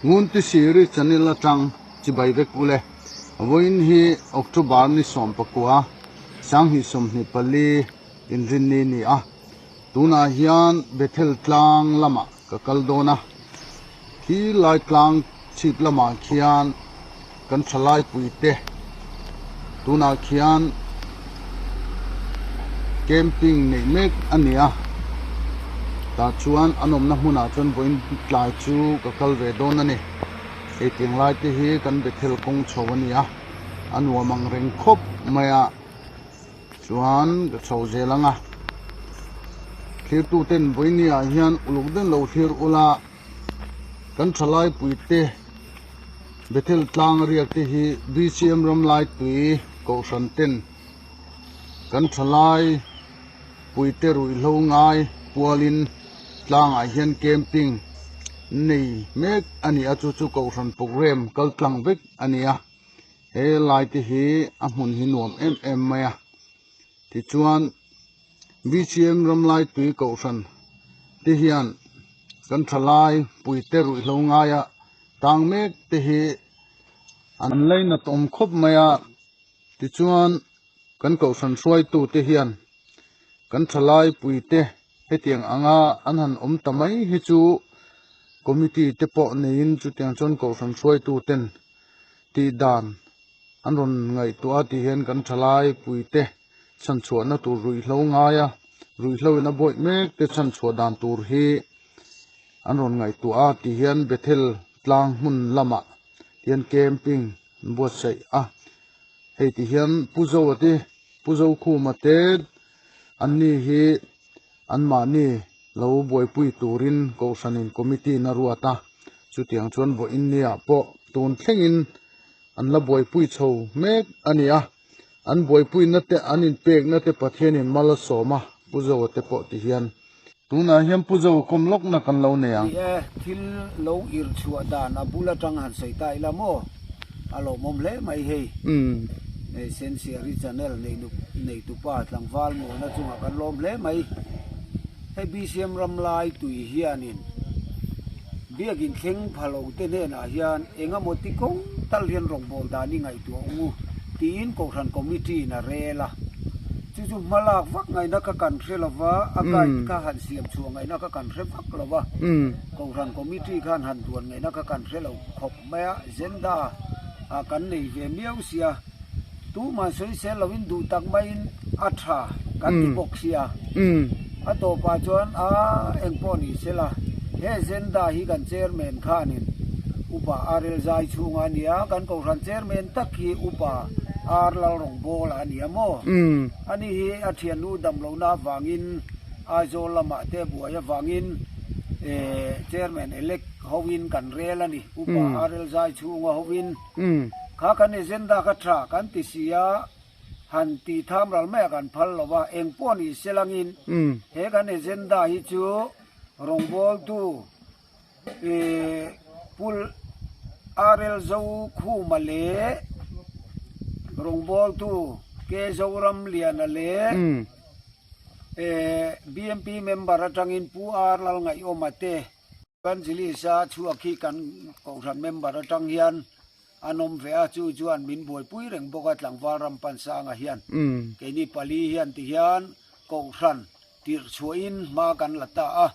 Ngunti Siri channel atang chibai vek ule. Vawiin hi October ni 19, 2024 inrinni ni a. Tunah hian Bethel tlang lamah ka kal dawn a. Khi lai tlang chhip lamah khian kan thalai puite tunah khian camping neih mek a ni a tah chuan an awmna hmunah chuan vawiin tlai chu ka kal ve dawn a ni hei tiang lai te hi kan Bethel kawng chho a ni a a nuam ang reng khawp mai a chuan ka chho zel ang a thlir tuten vawiin ni ah hian uluk deuh lo thlir ula. Kan thalai puite Bethel tlang riak te hi BCM ramlai tui kohhran ten kan thalai puite ruihhlo ngai pualin tlangah hian camping nei mek a ni a chu chu kohhran programme kal tlang vek a ni a he lai te hi a hmun hi nuam em em mai a tichuan. BCM ramlai tui kohhran te hian kan thalai puite ruihhlo ngaia tang mek te hi an lainat awm khawp mai a, tichuan kan kohhran hruaitu te hian kan thalai puite hetiang anga an han awm ta mai hi chu committee te pawh neiin chutiang chuan kohhran hruaitu ten tih dan an rawn ngaihtuah a tih hian kan thalai puite chhanchhuahna tur ruihhlo ngai a, ruihhlo in a bawih mek te chhanchhuah dan tur hi an rawn ngaihtuah a ti hian Bethel tlang hmun lamah hian camping an buatsaih a, hei ti hian Pu Zoa te Pu Zokhuma te an ni hi anmahni lo buaipui turin Kohhranin committee in a ruat a, chutiang chuan vawiin niah pawh tun thlengin an la buaipui chho mek a ni a, an buaipuina te an inpekna te Pathianin mal a sawm a, Pu Zoa te pawh ti hian. Tunah hian Pu Zoa kawm lawkna kan lo nei ang. Ni e, thil lo ir chhuah dan a bul atang han sawi ta ila maw? A lawmawm hle mai hei. Hei Sensiari channel neitupa tlangval muana chungah kan lawm hle mai. Hei BCM ramlai tui hianin Biakin thleng pha lo te hnenah hian eng emaw ti kawng tal hian rawngbâwl dan i ngaihtuah ung u tiin Kohhran Committee in a rel a. Chu chu hma lak vak ngaihna kha kan hre lo va, a guide kha han siam chhuah ngaihna kha kan hre vak lo va, Kohhran Committee khan han duan ngaihna kha kan hre lo khawp mai a, agenda ah kan nei ve miau sia. Tumah sawisel loin duh tak maiin a tha kan ti bawk sia. A tawpah chuan a engpawh ni sela, he agenda hi kan chairman khanin Upa RL Zai chhunga a ni a, kan Kohhran chairman tak hi Upa R Lalrawngbawla a ni a maw? Ani hi a thiannu damlohna avangin Aizawl lamah te buai avangin chairman elect hoin kan rel a ni, Upa RL Zai chhunga hoin. Kha kan agenda kha tha kan ti si a, han ti tham ral mai a kan phal lo va, eng pawh ni se langin he kan agenda hi chu rawngbawltu Pu RL Zokhuma leh rawngbawltu K Zoramliana leh BMP member atangin Pu R Lalngaihawma te Evangelist-a chhuak hi kan Kohhran member atang hian an awm ve a, chu chuan min buaipui reng bawk a, tlangval ram Pansanga hian. Keini pali hian ti hian Kohhran tirh chhuahin hma kan la ta a.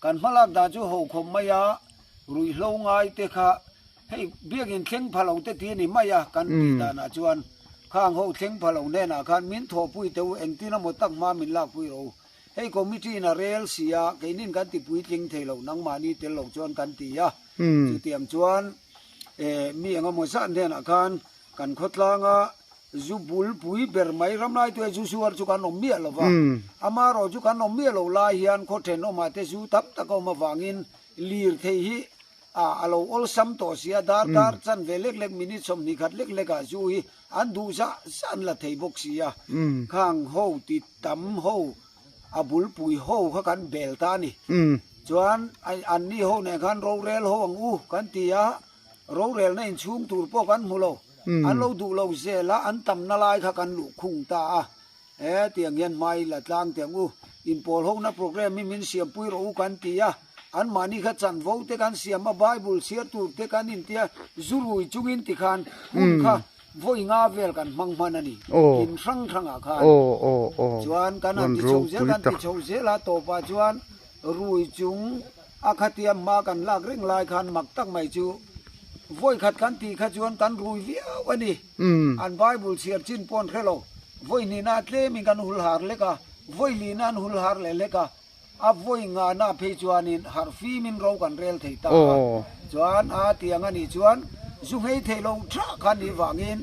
Kan hmalak dan chu ho khawp mai a, ruihhlo ngai te kha hei biakin thleng pha lo te ti a ni mai a, kan tih danah chuan khang ho thleng pha lo hnenah khan min thawhpui teh u, engtin emaw tak hma min lakpui rawh u. Hei committee in a rel si a, keinin kan ti puitling thei lo, nangmahni tel lo chuan kan ti a. Chutiang chuan mi eng emaw zat hnenah khan kan khawtlanga zu bul pui ber mai ramlaitue zu suar chu kan awm miah lo va. Amaherawh chu kan awm miah lo lai hian khaw thenawmah te zu tam tak a awm avangin lirthei hi a lo awlsam tawh si a, darkar chanve lek lek minute 21 lek lekah zu hi An duh zah zah an la thei bawk si a, khang ho ti tam ho a bulpui ho kha kan bel ta a ni. Chuan anni ho nen khan rorel ho ang u kan ti a, rorelna inchhung tur pawh kan hmu lo. An lo duh lo zel a, an tamna lai kha kan luh khung ta a. He tiang hian hmai la tlang teh ang u, inpawl hona programme hi min siampui rawh u kan ti a. Anmahni kha chanvo te kan siam a, Bible chhiar tur te kan intia zu rui chungin tikhan hun kha vawi nga vel kan hmang hman a ni, in hrang hrangah khan. Chuan kan han ti chho zel, kan ti chho zel a, tawpah chuan rui chung a khatia hma kan lak reng lai khan mak tak mai chu vawi khat kan tih kha chuan kan rui viau a ni. An Bible chhiar chin pawh an hre lo. Vawi hnihna tlemin kan hul har lek a, vawi lihna an hul har leh lek a. A vawi ngahna phei chuanin harh fimin ro kan rel thei ta a, chuan a tiang a nih chuan zu nghei theih lo tha kha nih vangin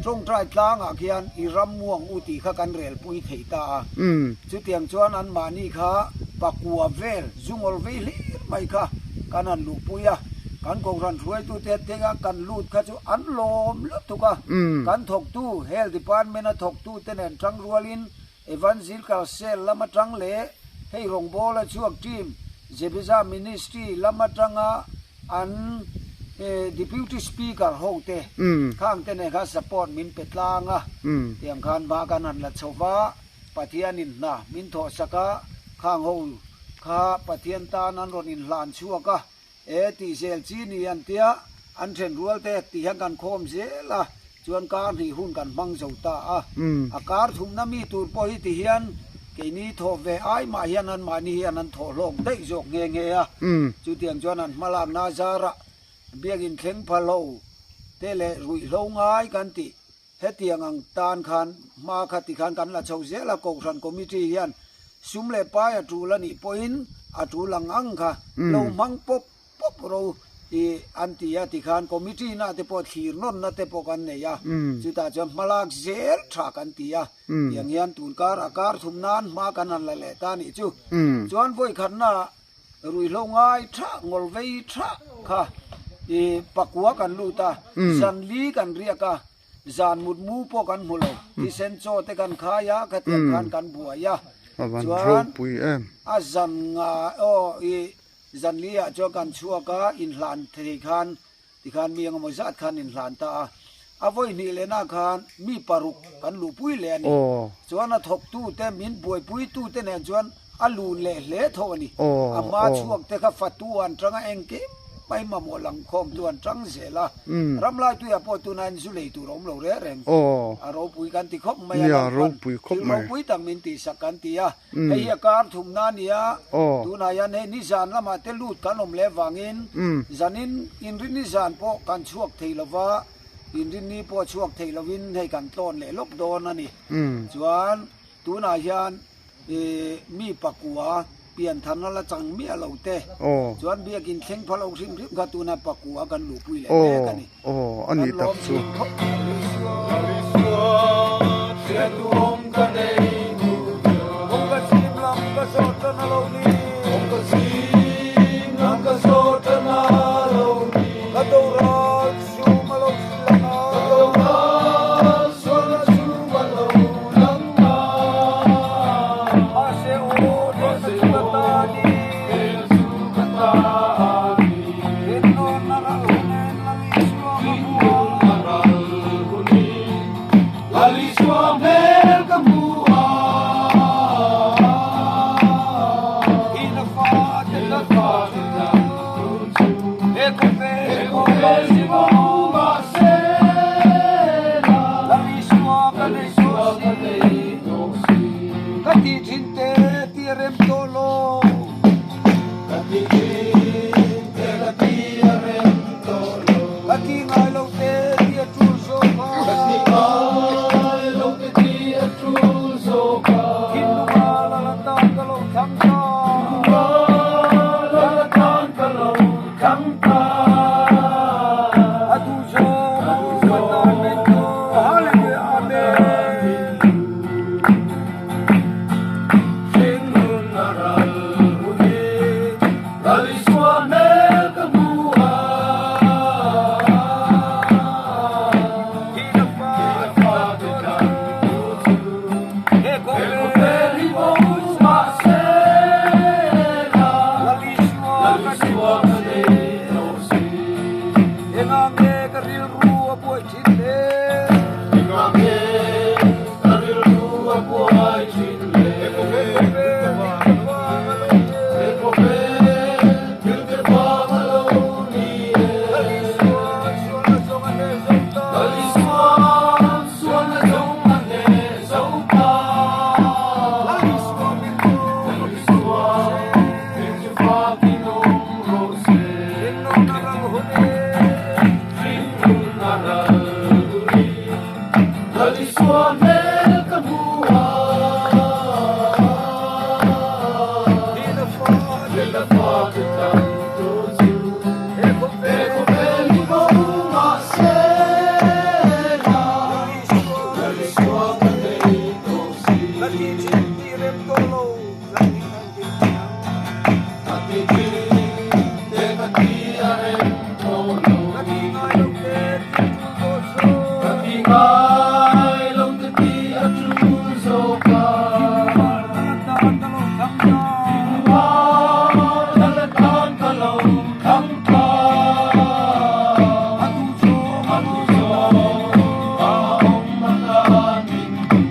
tawngtai tlangah khian i ram muang u tih kha kan rel pui thei ta a. Chutiang chuan anmahni kha pakua vel zu ngawl vei hlir mai kha kan han luhpui a, kan kohhran hruaitute tenga kan lut kha chu an lawm lutuk a, kan thawktu Health Department-a thawktute nen tangrualin Evangelical Cell lam atang leh hei rawngbawla chhuak team Zebeza Ministry lam atanga an Deputy Speaker ho te khang te nen khan support min pe tlang a, tiang khan hma kan han la chho va, Pathianin hna min thawhsak a, khang ho kha Pathian tan an rawn inhlan chhuak a. E tih zel chi ni an tia, an then rual te tih hian kan khawm zel a, chuan kar hnih hun kan hmang zo ta a. A kar thumna mi tur pawh hi ti hian keini thawh ve ai mah hian anmahni hian an thawh hlawk daih zawk nghe nghe a. Chutiang chuan an hmalakna zarah biakin thleng phal ho te leh ruihhlo ngai kan tih Hetiang ang tan khan hma kha ti khan kan la chho zel a, Kohhran Committee hian sum leh pai a tul a nih pawhin a tul ang ang kha lo hmang pawp pawp ro i an ti a, tikhan Committee na te pawh thlir nawnna te pawh kan nei a, chutah chuan hmalak zel tha kan ti a, tiang hian tun kar a kar thum nan hma kan han la leh ta nih chu. Chuan vawikhatna Ruihhlo ngai tha, ngawl vei tha kha i pakua kan lut a, zan li kan riak a, zan mut mu pawh kan hmu lo, thisen chaw te kan khai a, khatiang khan kan buai a, chuan a zan nga aw i zan li ah chuan kan chhuak a, inhlan thei khan Tikhan mi engemaw zat khan inhlan ta a, a vawi hnih lehna khan mi paruk kan luhpui leh a ni. Chuan a thawktute, min buaipuitute nen chuan a lun leh hle tho a ni. A hma chhuakte kha fatu an tang a, engkim mai mamawh langkhawmtu an tang zel a. Ramlaituiah pawh tunah in zu lei tur a awm lo reng reng. A ropui kan ti khawp mai a, Lalpan thil ropui tak min tihsak kan ti a. Hei hi a kar thumna a ni a, tunah hian hei nizan lamah te lut kan awm leh vangin zanin inrinni zan pawh kan chhuak thei lo va, inrinni pawh chhuak thei lovin hei kan tlawn leh lawk dawn a ni. Chuan tunah hian mi pakua piantharna la chang miah lo te chuan biakin thleng pha lo hrim hrim kha tunah pakua kan luhpui leh mek a ni. Kan lawm thin khawp Ka ti thin tih rem tawh lo ka ti ngai teh mai ang. Ka ti thin teh ka ti a rem tawh lo. Ka ti ngai lo teh ti a tul tawh zawk. Ka ti ngai lo teh ti a tul zawk a. Thinlung dal atan ka lo thlang ta. Thinlung dal atan ka lo thlang ta. A duh zawng a awm atan min duh.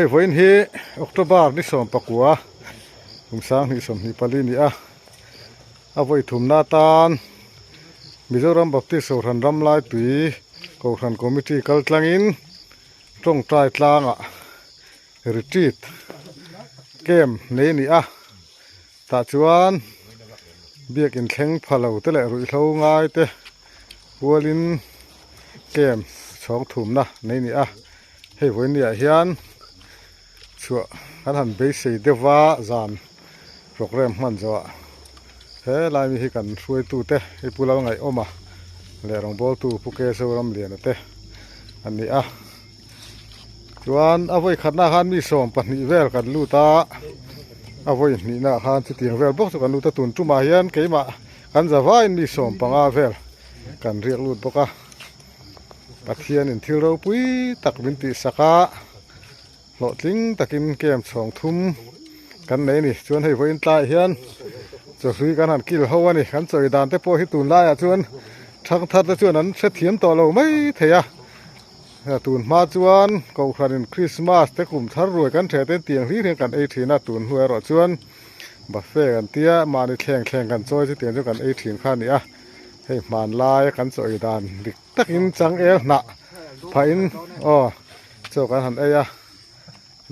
hei vawiin hi October ni 19 kum 2024 ni a a vawi thumna atan Mizoram Baptist Kohhran Ramlai Tui Kohhran Committee kal tlangin tawngtai tlangah retreat camp nei a ni a tah chuan biakin thleng pha lo te leh ruihhlo ngai te pualin camp chhawng thumna nei a ni a hei vawinia hian chhuah kan han beisei deuh va zan programme hman zawhah he lai mi hi kan hruaitu te hi Pu Lalngaihawma leh rawngbawltu Pu K Zoramliana te an ni a chuan a vawi khatna khan mi 12 vel kan lut a a vawi hnihna khan chutiang vel bawk chu kan lut a tun tumah hian keimah kan za vaiin mi 15 vel kan riak lut bawk a. Pathianin thil ropui tak min tihsak a, hlawhtling takin camp chhawng thum kan nei a ni. Chuan hei vawiin tlaiah hian chawhlui kan han kil ho a ni. Kan chawi dan te pawh hi tunlaiah chuan thangthar te chuan an hrethiam tawh lo mai thei a. Tun hma chuan Kohhranin Krismas te kum thar ruai kan ṭheh te tiang hlir hian kan ei ṭhin a, tun hnu erawh chuan buffet kan tia mahni thleng thleng kan chawi chu tiang chu kan ei ṭhin kha a ni a. Hei hmanlai kan chaw ei dan dik takin changel hnah phahin aw chaw kan han ei a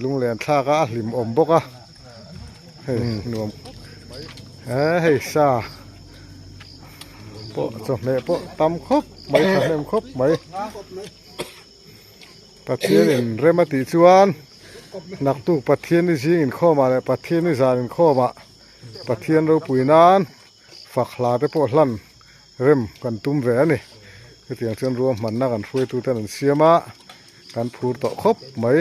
lunglen thlak a a hlim awm bawk a hei nuam he hei sa pawh chawhmeh pawh tam khawp mai thahnem khawp mai Pathianin rem a tih chuan naktuk Pathian i zing inkhawmah leh Pathian i zan inkhawmah Pathian ropui nan. Fak hla te pawh hlan rem kan tum ve a ni. Hetiang chuan ruahmanna kan hruaitu ten an siam a, kan phur tawh khawp mai.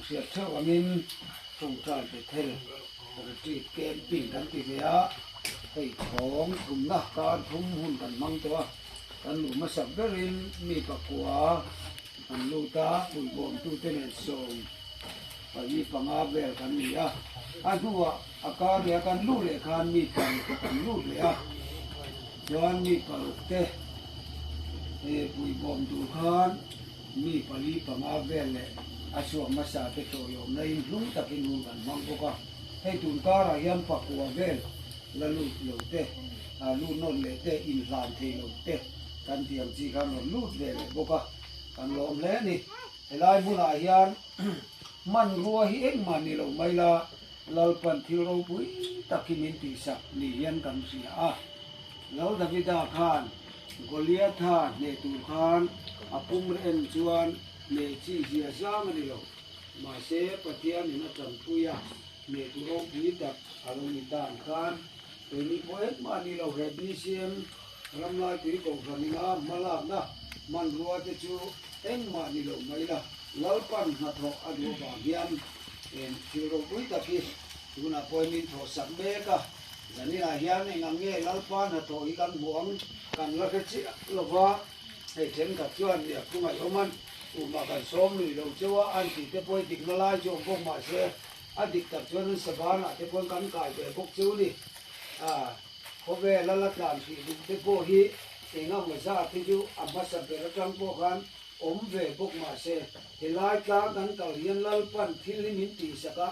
hriat theuh angin tawngtai Bethel Retreat Camping kan ti ve a, hei chhawng thumna kar thum hun kan hmang tawh a, kan luh hmasak berin mi pakua kan lut a, puibawmtute nen sawm pali panga vel kan ni a, a hnuah a kar leh a kan luh leh khan mi paruk kan lut leh a, chuan mi paruk te puibawm tur khan mi pali panga vel leh a chhuak hmasa te tawihawmna in hlung takin hun kan hmang bawk a, hei tun karah hian pakua vel la lut lo te, lut nawn leh te, inhlan thei lo te kan tih ang chi khan rawn lut ve leh bawk a, kan lawm hle a ni. Helai hmunah hian hmanrua hi engmah ni lo mai la, Lalpan thil ropui tak hi min tihsak ni hian kan hria a. Lal Davida khan Goliatha hneh tur khan a pum en chuan hneh chi zia zang a ni lo. Mahse, Pathianin a tanpui a, hnehtu ropui tak a lo ni ta ang khan keini pawh engmah a ni lo. He BCM Ramlaitui Kohhran ina hmalakna hmanrua te chu engmah ni lo mai la. Lalpan hnathawh a duh avang hian eng thil ropui tak hi tunah pawhin min thawhsak mek a, zaninah hian eng ang nge Lalpa hnathawh hi kan hmuh ang kan la hre chiah lo va, hei thenkhat chuan mi a khungaihawm an tumah kan sawm lui lo cheu a, an tih te pawh hi dikna lai chu awm bawk mah se a dik tak chuan an sabanah te pawhin kan kai ve bawk cheu ni. Khawvel a la tlan hrih duh te pawh hi eng emaw zat hi chu a hmasa ber atang pawh khan awm ve bawk mahse helai tlang kan kal hian Lalpan thil hi min tihsak a,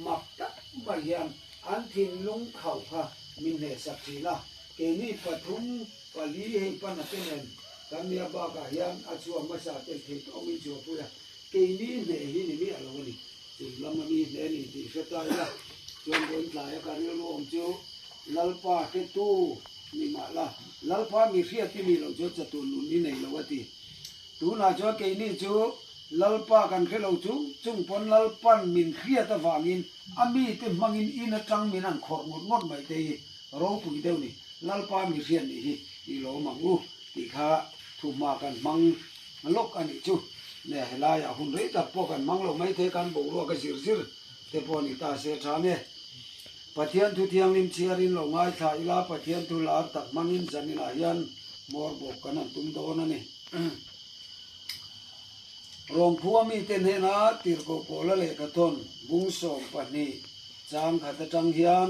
mak tak mai hian an thinlung khauh kha min hnehsak thin a, keini pathum pali hei pana te nen kan nia bakah hian a chhuah hmasa tel thei tawh min chhuahpui a, keini hneh hi ni miah lo a ni, chung lama mi hneh ni tih hre ta ila chuan vawiin tlaia ka rilru awm chu Lalpa hretu ni mah la, Lalpa mi hriat i nih loh chuan chatun nun i nei lo a ti. Tunah chuan keini chu Lalpa kan hre lo chung chung pawn Lalpan min hriat avangin a mite hmangin in atang min han khawrh ngawt ngawt mai te hi ropui deuh ni. Lalpa mi hriat nih hi i lawm ang u tih kha thuhma kan hmang lawk a nih chu. Nge helaiah hun rei tak pawh kan hmang lo maithei kan boruak a zir zir te pawh ni ta se tha nge. Pathian thu thianghlim chhiarin lo ngaithla ila Pathian thu lar tak hmangin zaninah hian hmawr bawk kan han tum dawn a ni. Rawngphua mite hnena tirhkoh pawla lehkhathawn bungsawm pahnih chang khat atang hian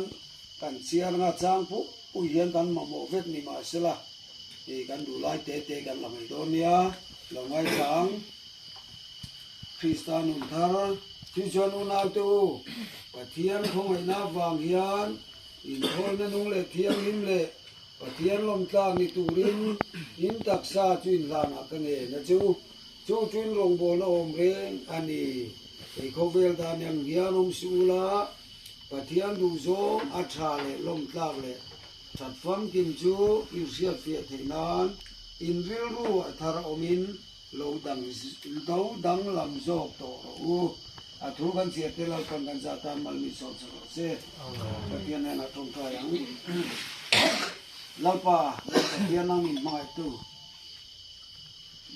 kan chhiar anga chang puk pui hian kan mamawh vek ni mahsela tih kan duh lai te te kan la mai dawn nia lo ngaithla ang. Krista nun thar chu chuan unaute u, Pathian khawngaihna avang hian inthawlna nung leh thianghlim leh Pathian lawmtlak ni turin in taksa chu inhlanah ka ngen a chu. Chu chuin rawngbawlna awm reng a ni. Hei khawvel dan ang hian awm suh ula, Pathian duhzawng a tha leh lawmtlak leh that famkim chu i hriatfiah theih nan in rilru a thar awmin Lo dang do dang lam zawk tawh rawh u. A thu kan chhiar te Lalpan kan zah tan mal mi sawm chhe rawh se. Pathian hnenah tawngtai ang. Lalpa, Pathian nang min hmangaihtu.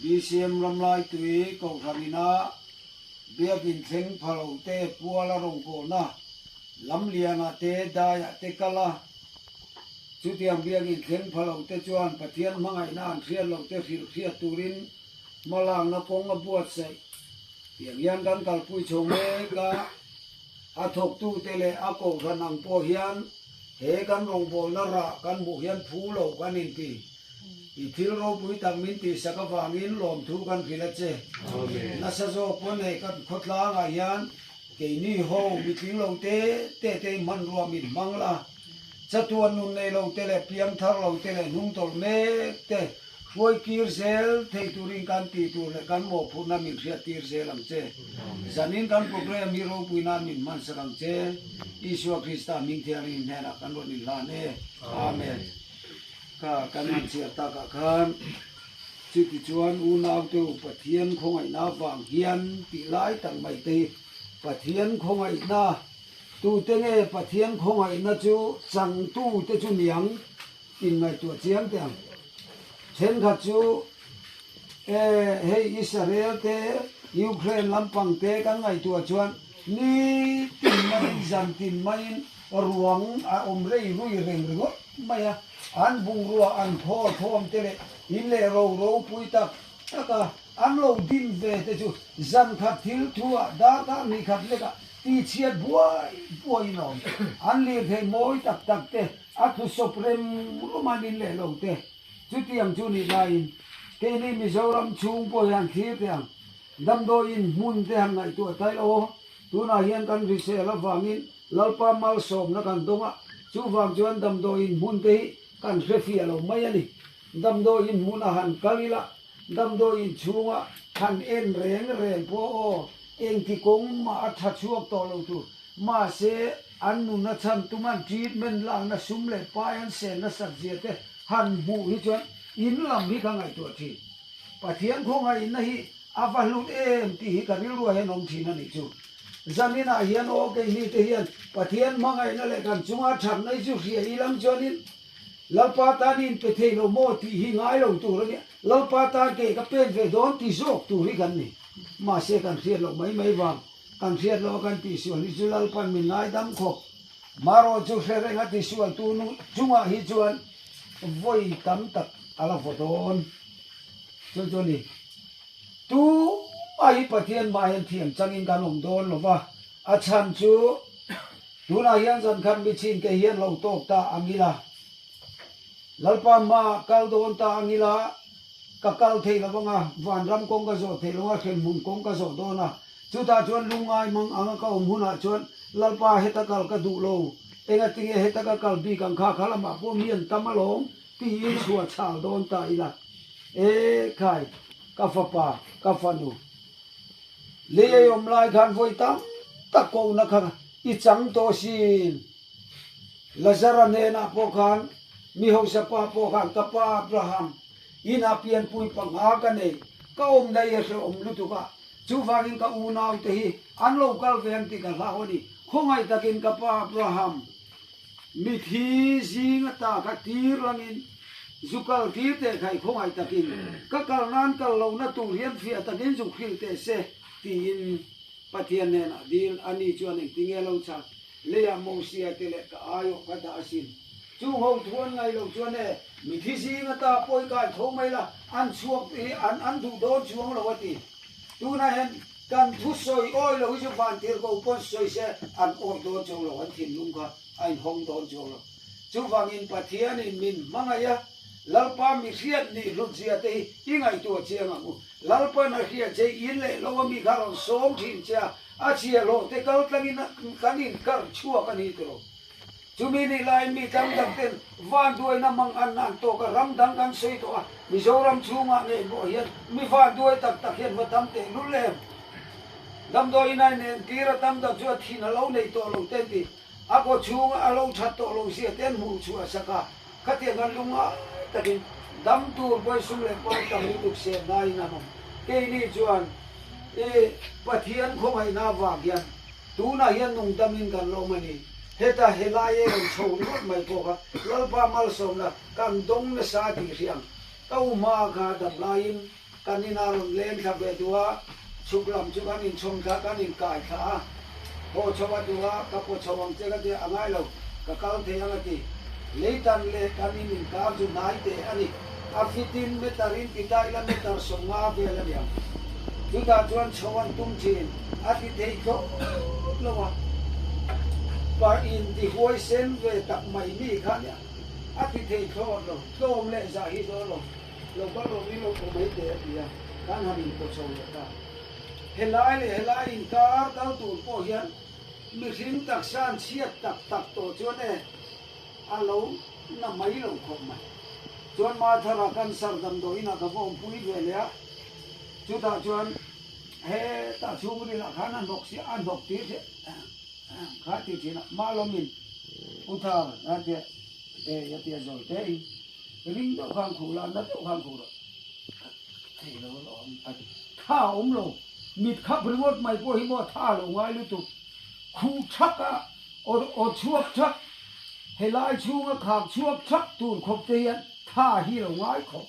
BCM Ramlaitui Kohhran ina Biakin thleng pha lo te puala rawngbawlna Lamlianah te daiah te kal a. Chutiang biakin thleng pha lo te chuan Pathian hmangaihna an hriat lo te hrilh hriat turin hmalakna kawng a buatsaih. Tiang hian kan kalpui chho mek a, a thawktute leh a kohhran ang pawh hian he kan rawngbawlna rah kan hmuh hian phu lo kan inti. I thil ropui tak min tihsak avangin lawmthu kan hrilh a che. Nasa zawk pawn hei kan khawtlangah hian keini ho mitling lo te te te hmanrua min hmang la. Chatuan nun nei lo te leh piang thar lo te leh hnung tawlh mek te hruai kir zel thei turin kan tih tur leh kan mawhphurhna min hriat tir zel ang che. Zanin kan program hi ropui nan min hman sak ang che. Isua Krista hming thianghlim hnenah kan rawn inhlan e. Amen. Ka kan han chhiar takah khan chutichuan unaute u Pathian khawngaihna avang hian tih lai tak mai te hi Pathian khawngaihna Tute nge Pathian khawngaihna chu changtute chu niang inngaihtuah chiang teh ang. Thenkhat chu, E, hei Israel te. Ukraine lampang te kan ngaihtuah chuan ni tin maiin zan tin maiin ruang a awm rei rui reng ringawt mai a, an bungrua an thawl thawm te leh in leh ro ropui tak tak a an lo din ve te chu zan khat thil thu ah darkar hnih khat lek ah tihchhiat buai buaiin a awm. An lirthei mawi tak tak te a thusawp rem rum an in leh lo te. Chutiang chu nih laiin keini Mizoram chhung pawh hian thlir teh ang. Damdawiin hmun te han ngaihtuah ta ila aw, tunah hian kan hrisel avangin Lalpa malsawmna kan dawng a, chuvang chuan damdawiin hmun te hi kan hre fiah lo mai a ni. Damdawiin hmun a han kal ila, damdawiin chhunga han en reng reng pawh aw, engti kawng mah a tha chhuak tawh lo tur. Mahse, an nuna chhan tuman treatment lakna sum leh pai an sen nasat zia te han hmuh hi chuan in lam hi ka ngaihtuah thin. Pathian khawngaihna hi a va hlut em tih hi ka rilruah hian awm thin a nih chu. Zaninah hian aw keini te hian Pathian hmangaihna leh kan chunga thatna hi chu hria i lam chuanin Lalpa tan i inpe thei lo maw tih hi ngai lo tur a nia. Lalpa tan ke ka pen ve dawn ti zawk tur hi kan ni. Mahse kan hriat loh mai mai vang. Kan hriat loh a kan tihsual hi chu Lalpan min ngaidam khawp. Marawh chu hre reng a tihsual tu nu chungah hi chuan vawi tam tak a la vaw dawn. Chu chu a ni. Tumah hi Pathian mah hian thiam changin kan awm dawn lo va, a chhan chu tunah hian zan khat mi chin kei hian lo tawk ta ang ila, Lalpa hmaah kal dawn ta ang ila, Ka kal thei lo anga, vanram kawng ka zawh thei lo a, hremhmun kawng ka zawh dawn a. Chutah chuan lungngai mang anga ka awm hunah chuan, Lalpa heta kal ka duh lo, engatinge heta ka kal bik ang kha kha lamah pawh mi an tam alawm, tiin chhuah chhal dawn ta ila. E khai, ka fapa, ka fanu, lei ei awm lai khan vawi tam tak kohna kha i chang tawh sin. Lazara hnenah pawh khan, mi hausa pa pawh khan, Ka pa Abraham, Inah pianpui panga ka nei, ka awm daih a hrehawm lutuk a, chuvangin ka unaute hi an lo kal ve ang tih ka hlau a ni. Khawngaih takin ka pa Abraham, mithi zing ata kha tir langin zu kal tir teh khai khawngaih takin ka kal nan kal lohna tur hian fiah takin zu hrilh teh se tiin Pathian hnenah dil a ni chuan engtinge lo chak leiah Mosia te leh ka aiawh ka dah asin. Chung ho thu an ngaih loh chuan e, mithi zing ata pawi kai tho mai la, an chhuak hi an an duh dawn chuang lo a ti. Tunah hian kan thu sawi awi lo hi chu vantir ko pawn sawi se an awi dawn chuang lo, an thinlung kha a inhawng dawn chuang lo. Chuvangin Pathianin min hmangaih a, Lalpa mi hriat nih hlutzia te hi i ngaihtuah chiang ang u. Lalpan a hria che in leh lo a mi kha rawn sawm thin che a, a chhiahhlawh te kal tlangin kan inkar chhuak a ni tawh. Chumi nih laiin mi tam tak ten vanduaina mang an an tawk a, ram dang kan sawi tawh a, Mizoram chhungah ngei pawh hian mi vanduai tak tak hian va tam teh lul em? Damdawiin a inentir a tam tak chu a thin a lo nei tawh lo te an ti. A kaw chhunga a lo that tawh lo zia te an hmuh chhuah sak a, khatiang khan lungngai takin dam tur pawi sum leh pawi tam lutuk sen ngaiin an awm. Keini chuan i Pathian khawngaihna avang hian tunah hian nungdamin kan la awm a ni. Heta helai e rawn chho ringawt mai pawh kha Lalpa malsawmna kan dawng nasa tih hriang ka u hma kha dam laiin Kan inah rawn leng thla ve duh a, chhuk lam chu kan inchhawm thla, kan inkai thla a. Haw chho a duh a, ka paw chho ang che ka ti a, a ngai lo, ka kal thei ang a ti. Leitan leh kan in inkar chu hnai teh a ni. A fitin meter in ti ta ila meter 50 vel a niang. Chutah chuan chho an tum thin, a ti thei thlawt lo a. Pa in ti huaisen ve tak mai mi kha nia, a ti thei thlawt lo, tlawm leh zah hi dawn lo. Lo kal rawh min lo thaw mai teh a ti a, kan han inpaw chho leh ta. Helai leh helai inkar kal tur pawh hian mihring taksa an chhiat tak tak tawh chuan e a lo na mai lo khawp mai. Chuan Mathara cancer damdawiinah ka va awmpui ve leh a, chutah chuan hetah chhungrilah khan a hnawk si a hnawk tir che kha ti thin a, Malawmin U Thar a tia e a tia zawi te in. Ring deuh khan khuh la, na deuh khan khuh rawh. Thei lo alawm a ti. Tha a awm lo. Mit khap ringawt mai pawh hi maw tha a lo ngai lutuk. Khuh thak a, aw aw chhuak thak, helai chhunga khak chhuak thak tur khawp te hian tha hi a lo ngai khawp.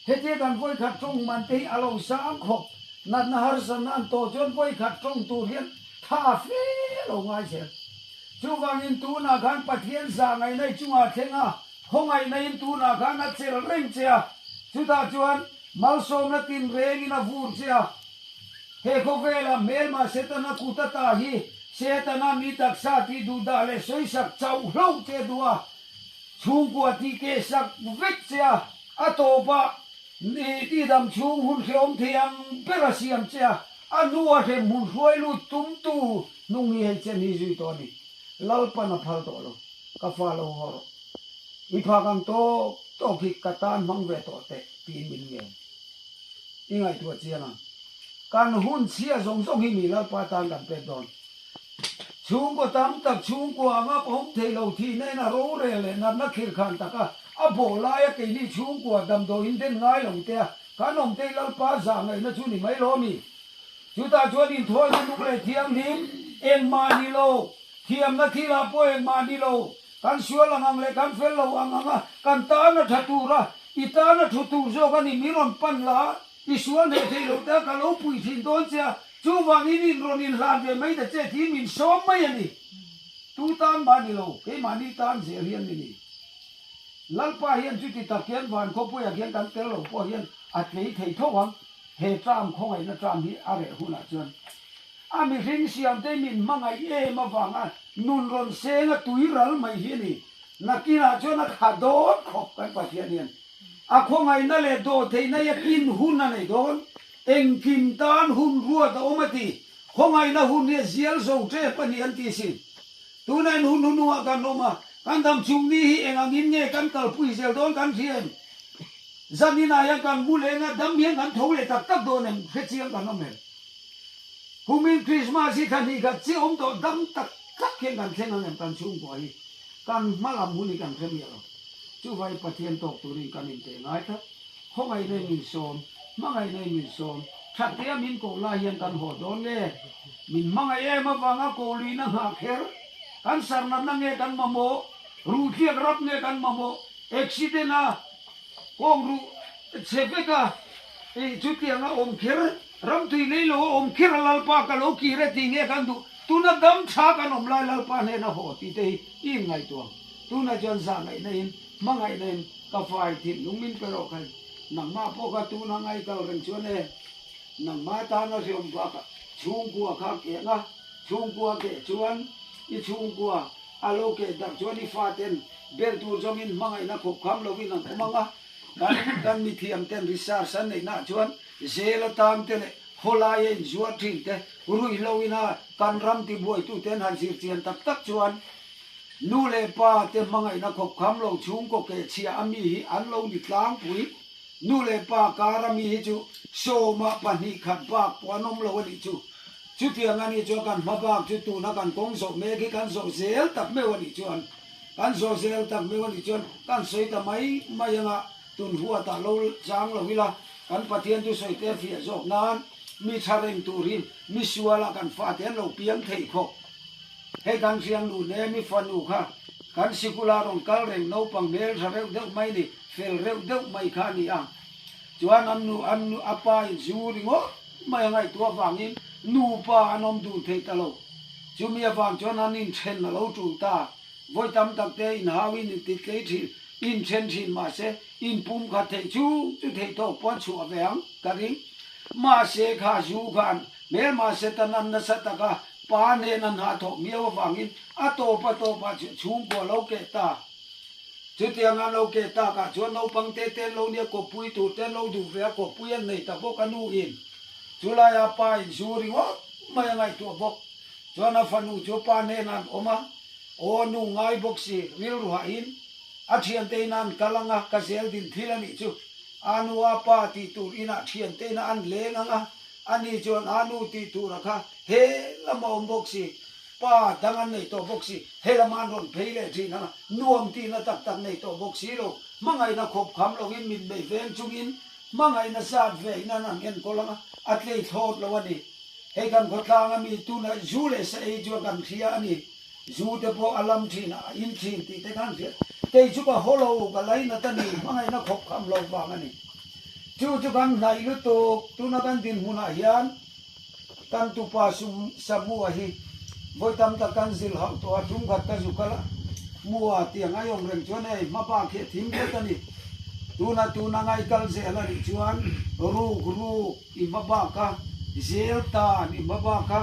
Hetia kan vawikhat tawng man te hi a lo sang khawp. Natna harsatna an tawh chuan vawikhat tawng tur hian tha fe lo ngai zel. Chuvangin tunah khan Pathian zah ngaihna i chungah thleng a, khawngaihna in tunah khan a chelh reng che a, chutah chuan malsawmna tinrengin a vur che a. He khawvelah hmelma Setana kut ata hi Setana mi taksa tih duhdah leh sawisak chauh hlauh che duh a, chhungkua tih kehsak vek che a, a tawpah Ni tihdam chhung hun hrehawm thei ang ber a siam che a, a hnu a hrem hun hruai lut tumtu hnung hi hei chen hi zui tawh a ni. Lalpan a phal tawh lo, ka fa lo haw rawh. I phak ang tawk tawk hi ka tan hmang ve tawh teh tiin min ngen. I ngaihtuah chiang ang. Kan hun chhia zawng zawng hi mi Lalpa tan kan pek dawn. Chhungkaw tam tak chhungkua anga awm thei lo thihna in a rorel leh natna khirkhan taka a bawh laia keini chhungkua damdawiin den ngai lo te a kan awm tei Lalpa zah ngaihna chu ni mai lo mi. Chutah chuan inthawina nung leh thianghlim engmah ni lo, thiamna thilah pawh engmah ni lo, kan sual ang ang leh kan fel lo ang ang a kan tana tha tura i tana thu tur zawk a ni mi rawn pan la I sual hneh theih loh te a ka lo pui thin dawn che a, chuvangin in rawn inhlan ve mai ta che tih min sawm mai a ni. Tu tan mah ni lo, keimahni tan zel hian ni ni. Lalpa hian chuti tak hian van khawpuiah khian kan tel lo pawh hian a tlei thei tho ang, he tram khawngaihna tram hi a reh hunah chuan a mihring siamte min hmangaih em avanga nun rawn seng a tui ral mai hi a ni. Nakinah chuan a kha dawn khawp kan Pathian hian. A khawngaihna leh dawhtheihna i a kin hun a nei dawn. Engkim tan hun ruat a awm a ti. Khawngaihna hun hi a zial zo tep a ni an ti asin. Tunah in hun hunungah kan awm a, kan dam chhung ni hi eng angin nge kan kalpui zel dawn kan hria em? Zaninah hian kan mu leng a, dam hian kan tho leh tak tak dawn em? Hrechiang kan awm em? Kumin Krismas hi thla hnih khat chiah awm tawh dam tak tak hian kan thleng ang em kan chhungkua hi? Kan hma lam hun hi kan hre miah lo. Chuvai Pathian tawk turin kan inteh ngai tlat. Khawngaihna in min sawm, hmangaihna in min sawm. Thattea min koh lai hian kan haw dawn nge? Min hmangaih em avanga koh luihna nghah kher? Kan sarnatna nge kan mamawh? Ruhtliak rap nge kan mamawh? Accident a kawng ruh chhe vek a, chutianga awm kher, ramtui lei lo a awm kher a Lalpa ka lo kir e tih nge kan duh? Tuna dam tha kan awm lai Lalpa hnena haw tih te hi i inngaihtuah ang. Tunah chuan zah ngaihna in, hmangaihna in ka fai thinlung min pe rawh khai. Nangmah pawh kha tuna ngai kal reng chuan e, nangmah tana hreawm bakah chhungkua kha keng a, chhungkua keh chuan i chhungkua a lo keh darh chuan i faten bel tur zawngin hmangaihna khawp kham lovin an awm ang a, kan kan mithiam ten research an neihnaah chuan zel atan te leh khawlaia inzuar thin te, ruihhlo ina kan ram tibuaitute an han zir chian tak tak chuan Nu leh pa te hmangaihna khawp kham lo chhungkaw kehchhia a mi hi an lo ni tlangpui. Nu leh pa kar a mi hi chu sawmah 2 khat bak pawh an awm lo a nih chu. Chutiang a nih chuan kan hma bak chu tuna kan kawng zawh mek hi kan zawh zel tak meuh a nih chuan kan zawh zel tak meuh a nih chuan kan sawi ta mai mai anga tun huatah lo chang lo ila kan Pathian chu sawi te fiah zawk nan mi tha reng tur hi mi sualah kan fate an lo piang thei khawp. Hei kan hriangnu Nemi fanu kha kan sikula rawn kal reng naupang hmel tha reuh deuh mai ni, fel reuh deuh mai kha a ni a. Chuan an nu an nu a pa in zu ringawt mai a ngaihtuah avangin nupa an awm dun thei ta lo. Chumi avang chuan an inthen a lo tul ta. Vawi tam tak te inhauin intitlei thin, inthen thin mahse inpum khat theih chung chu theihtawk pawh an chhuah ve ang ka ring. Mahse kha zu khan Hmelma Satan an nasa taka pa nen an hahthawh miau avangin a tawp a tawpah chuan chhungkua lo keh ta. Chutiang an lo keh takah chuan naupang te te an lo nia kawppui tur te an lo duh ve a, kawppui an nei ta bawk a nu in. Chulaia pa in zu ringawt mai a ngaihtuah bawk. Chuan a fanu chu pa hnenah an awm a, aw nu ngai bawk si rilru hahin a thiante ina an kal ang a, ka zel din thil a nih chu. A nu a pa tih tur inah thiante ina an leng ang a, Ani chuan a nu tih tura kha he lama awm bawk si, pa dang an nei tawh bawk si, he lama an rawn phei leh thin ang a, nuam tihna tak tak nei tawh bawk si lo, hmangaihna khawp kham loin mitmei veng chungin hmangaihna zat ve in an han enkawl ang a, a tlei thlawt lo a ni. Hei kan khawtlang a mi tuna zu leh sa ei chuan kan hria a ni, zu te pawh a lam thin a, a in thin tih te khan hria, kei chu ka haw lo, ka lainat a ni, hmangaihna khawp kham lo vang a ni. Chu chu kan hnaih lutuk, tuna kan dinhmunah hian kan tupa Samua hi vawi tam tak kan zilh hauh tawh a, tum khat ka zu kal a, Mua tiang a awm reng chuan hei hma bak hi a thim tlat a ni. Tuna tuna ngai kal zel a nih chuan ruk ruk i hma bak a, zel tan i hma bak a,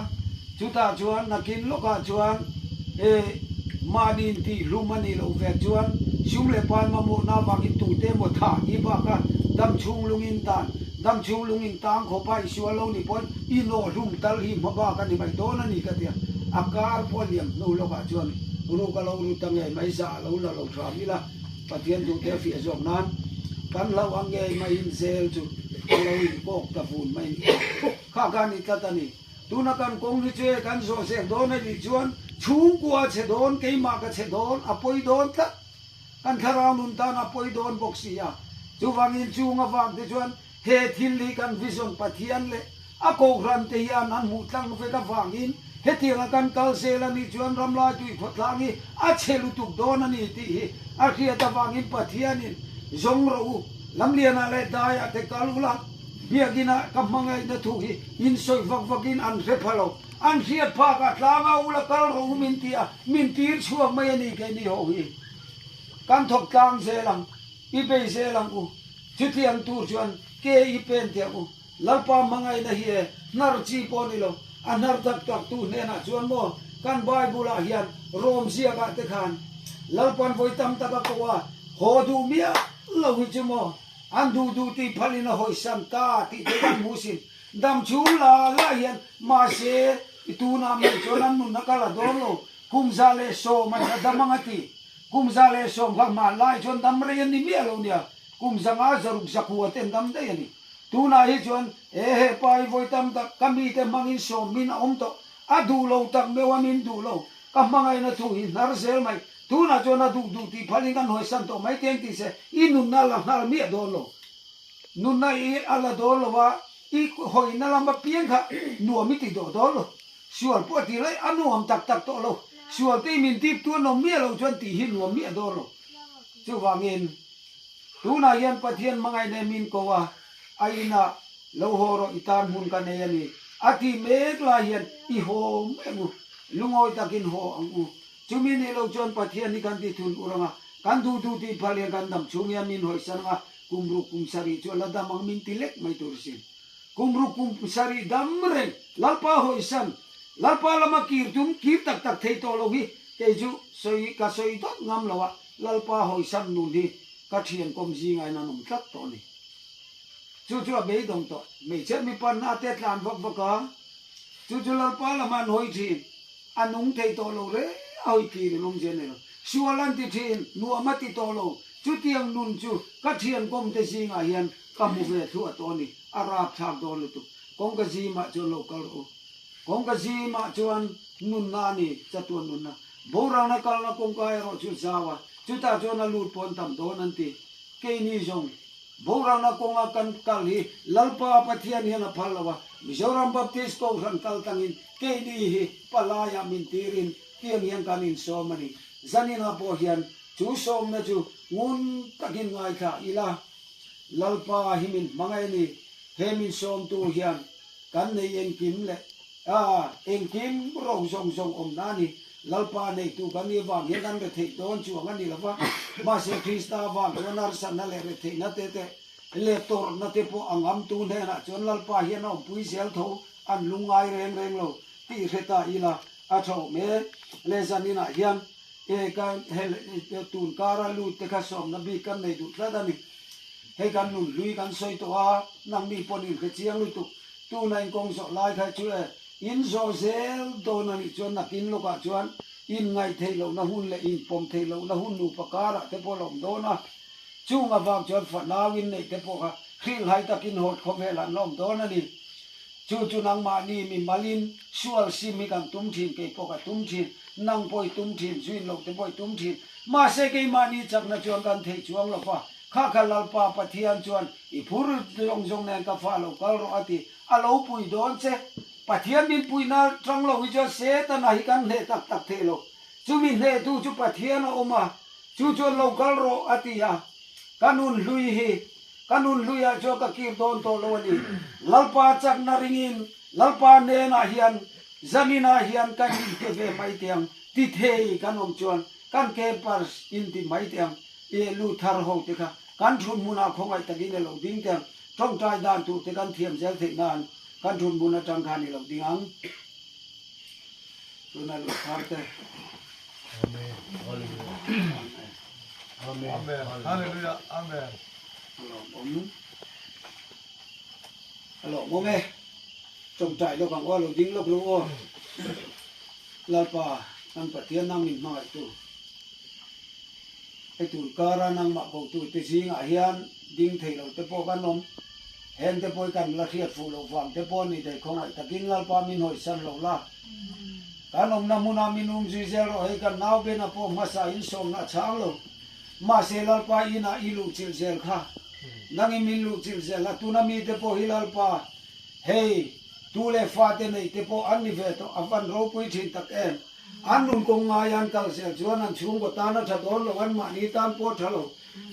chutah chuan nakin lawkah chuan eh mahni intihhlum a nih loh vek chuan sum leh pai mamawhna avangin tute emaw thah i bak a, dam chhung lungin tan, dam chhung lungin tang khawp a i sual lo nih pawn i nawhhlum tal hi hma bak a ni mai dawn a ni ka ti a, a kar pawh a liam hnu lawkah chuan ruk a lo ru ta ngei mai, zah a lo la lo hram ila. Pathian duhte a fiah zawk nan kan hlauh ang ngei maiin zel chu a lo inkawk ta vun mai ni. Kha kha a ni tlat a ni. Tuna kan kawng hi chu e kan zawh zel dawn a nih chuan chhungkua a chhe dawn, keimah ka chhe dawn, a pawi dawn tlat. Kan thlarau nun tan a pawi dawn bawk si a. Chuvangin chung avang te chuan He thil hi kan vision Pathian leh a kohhran te hian an hmuh tlang vek avangin hetianga kan kal zel a nih chuan ramlai tui khawtlang hi a chhe lutuk dawn a ni tih hi a hriat avangin Pathianin zawng rawh u, Lamlianah leh Daiah te kal ula, Biakinah ka hmangaihna thu hi in sawi vak vakin an hre pha lo, an hriat phakah tlanga ula kal rawh u min ti a, min tir chhuak mai a ni keini ho hi. Kan thawk tlang zel ang, i bei zel ang u. Chutiang tur chuan ke i pen teh u. Lalpa hmangaihna hi e, hnar chi pawh ni lo. A hnar tak tak tu hnenah chuan maw kan Bible ah hian Rom ziakah te khan Lalpan vawi tam tak a ko a, haw duh miah lo hi chu maw an duh duh tih phalin a hawisan ta tih te kan hmuh sin. Dam chhung la la hian mahse i tunah mai chuan an nunna ka la dawn lo, kum 110 an la dam ang a ti. Kum 110 kha hmanlai chuan dam rei an ni miah lo nia, kum 500 600 zakua te an dam daih a ni. Tunah hi chuan he he pa hi vawi tam tak ka mite hmangin sawm min a awm tawh, a duh lo tak meuh a min duh lo, ka hmangaihna thu hi hnar zel mai, tunah chuan a duh duh tih phalin kan hawisan tawh mai teng tih se i nunna a la nghal miah dawn lo. Nunna i a la dawn lo a, i hawina lam apiang kha nuam i ti dawh dawn lo. Sual pawh a ti laih, a nuam tak tak tawh lo. Sual te i min dip tu an awm miah lo chuan tih hi nuam miah dawn lo. Chuvangin, tunah hian Pathian hmangaih nei min ko a, a inah lo haw rawh i tan hmun ka nei a ni. A tih mek lai hian i haw mai ang u, lungawi takin haw ang u. Chumi nih loh chuan Pathian hi kan ti thun ur ang a, kan duh duh tih phal hian kan dam chhung hian min hawisan ang a, kum ruk kum sarih chu a la dam ang min ti lek mai tur sin. Kum ruk kum sarih dam reng Lalpa hawisan, Lalpa lama kir tum kir tak tak thei tawh lo hi kei chu sawi ka sawi dawt ngam lo a, Lalpa hawisan nun hi ka thian kawm zingah in an awm tlat tawh a ni. Chu chu a beidawng tawh. Hmeichhe mipa hna te tlan vak vak a, chu chu Lalpa lama an hawi thin. A nung thei tawh lo reng a hawi kir in awmzia nei lo. Sual an ti thin, nuam a ti tawh lo. Chutiang nun chu ka thian kawm te zingah hian ka hmu ve thluah tawh a ni. A rapthlak dawn lutuk. Kawngka zimah chuan lo kal rawh u. Kawngka zimah chuan nunna a ni, chatuan nunna. Boralna kalna kawngka erawh chu zau a, chutah chuan a lut pawh an tam dawn an ti. Keini zawng Boralna kawnga kan kal hi Lalpa Pathian hian a phal lo a, Mizoram Baptist Kohhran kal tlangin keini hi palaiah min tirin tiang hian kan insawm a ni. Zaninah pawh hian chu sawmna chu ngun takin ngaithla ila, Lalpa hi min hmangaih a ni, he min sawmtu hian Kan nei engkim leh a engkim ro zawng zawng awmna a ni. Lalpa neitu kan nih vang hian kan retheih dawn chuang a ni lo va, mahse Krista vang chuan harsatna leh retheihna te te leh tawrhna te pawh a ngamtu hnenah chuan Lalpa hian a awmpui zel tho, an lungngai reng reng lo tih hre ta ila a tha awm e. Leh zaninah hian e ka tun kara lut te kha sawmna bik kan nei duh tlat a ni. Hei kan nun hlui kan sawi tawh a, nangni pawn in hre chiang lutuk. Tuna in kawng zawh lai kha chu e, in zawh zel dawn a nih chuan nakin lawkah chuan in ngaih theih lohna hun leh in pawm theih lohna hun nupa karah te pawh a lawm dawn a. Chung avang chuan fanau in neih te pawh kha hrilhhai takin hawt khawvelah an lawm dawn a ni. Chu chu nangmahni mi malin sual sim hi kan tum thin, kei pawh ka tum thin, nang pawh i tum thin, zuin loh te pawh i tum thin. Mahse keimahni chakna chuan kan theih chuang lo va, kha kha Lalpa Pathian chuan i phur zawng zawng nen ka fa lo kal rawh a ti, a lo pui dawn che. Pathian min puihna tang lo hi chuan Setana hi kan hneh tak tak thei lo. Chumi hnehtu chu Pathian a awm a, chu chuan lo kal rawh a ti a, ka nun hlui hi. Ka nun hluiah chuan ka kir dawn tawh lo a ni. Lalpa chakna ringin Lalpa hnenah hian zaninah hian kan inpe ve mai teh ang, ti thei kan awm chuan kan campers in ti mai teh ang, i lu thar ho te kha kan thun hmunah khawngaih takin i lo ding teh ang, tawngtai dan tur te kan thiam zel theih nan kan thun hmun atang khan i lo ding ang. Tuna lu thar te. Amen. Amen. Hallelujah. Amen. A lawmawm. A lawmawm e. Tawngtai lawk ang aw, lo ding lawk lo aw. Lalpa, kan Pathian nang min hmangaihtu. Hei tun kara nangmah kotu te zingah hian ding thei lo te pawh kan awm. Heng te pawh hi kan la hriat fuh loh vang te pawh a ni thei khawngaih takin Lalpa min hawisan lo la. Kan awmna hmunah min um zui zel rawh hei kan nau bena pawh hmasa in sawmna a chhang lo. Mahse Lalpa inah i luhchilh zel kha. Nangin min luhchilh zel a, tuna mite pawh hi Lalpa hei tu leh fate neih te pawh an ni ve tawh a van ropui thin tak em. An nun kawng ngai an kal zel chuan an chhungkaw tan a tha dawn lo, an mahni tan pawh a tha lo.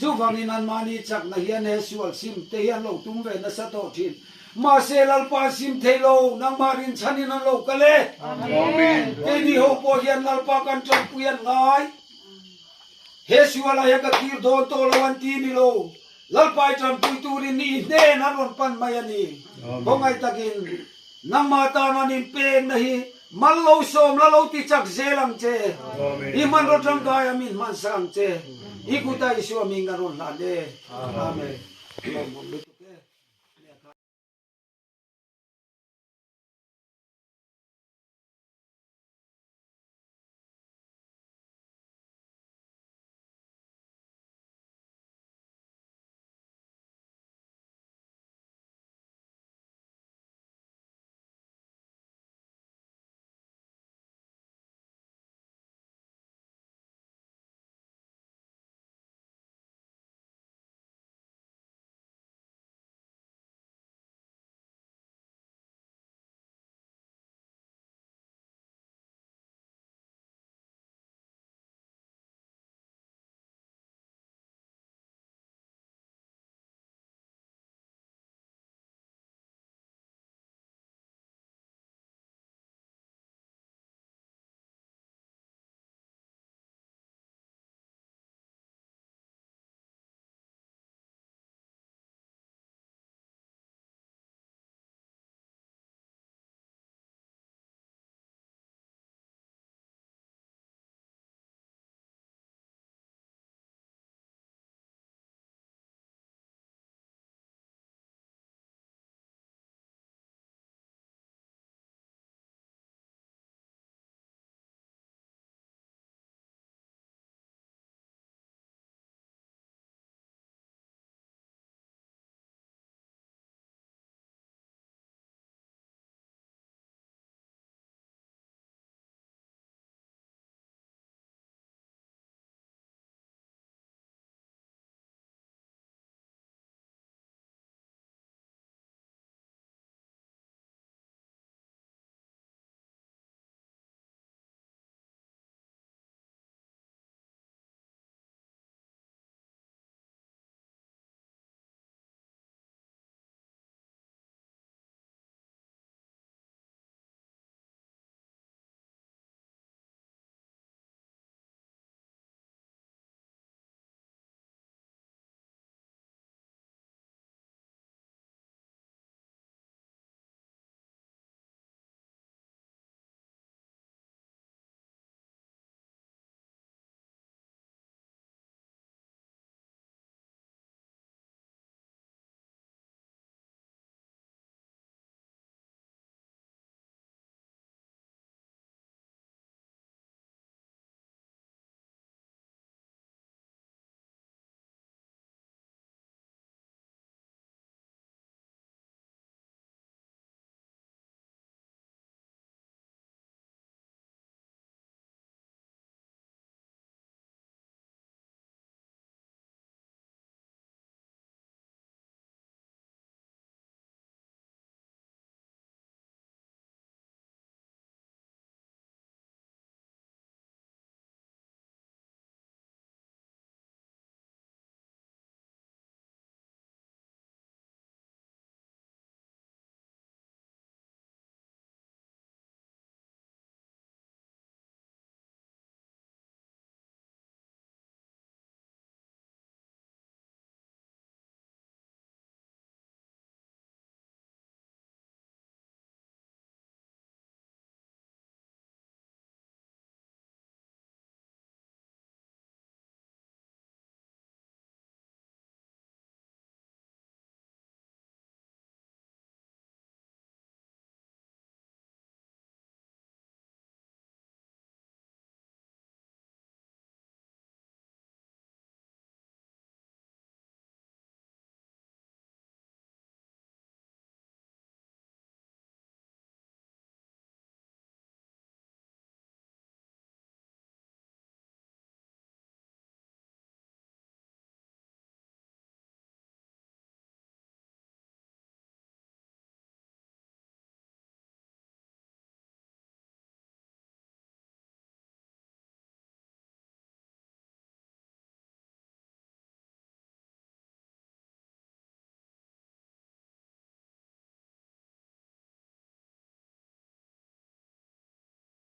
Chuvangin an mahni chakna hian he sual sim te hi an lo tum ve nasa tawh thin. Mahse Lalpa an sim thei lo, nangmah rinchhanin an lo kal e. Keini ho pawh hian Lalpa kan tanpui an ngai. He sualah hian ka kir dawn tawh lo an ti ni lo. Lalpa i tanpui turin i hnen an rawn pan mai a ni. Khawngaih takin nangmah tan an inpekna hi mal lo sawm la lo ti chak zel ang che. I hmanraw tangkai a min hmansak ang che. I kuta Isua min kan rawn hlan e. Amen. Lawmawm lutuk.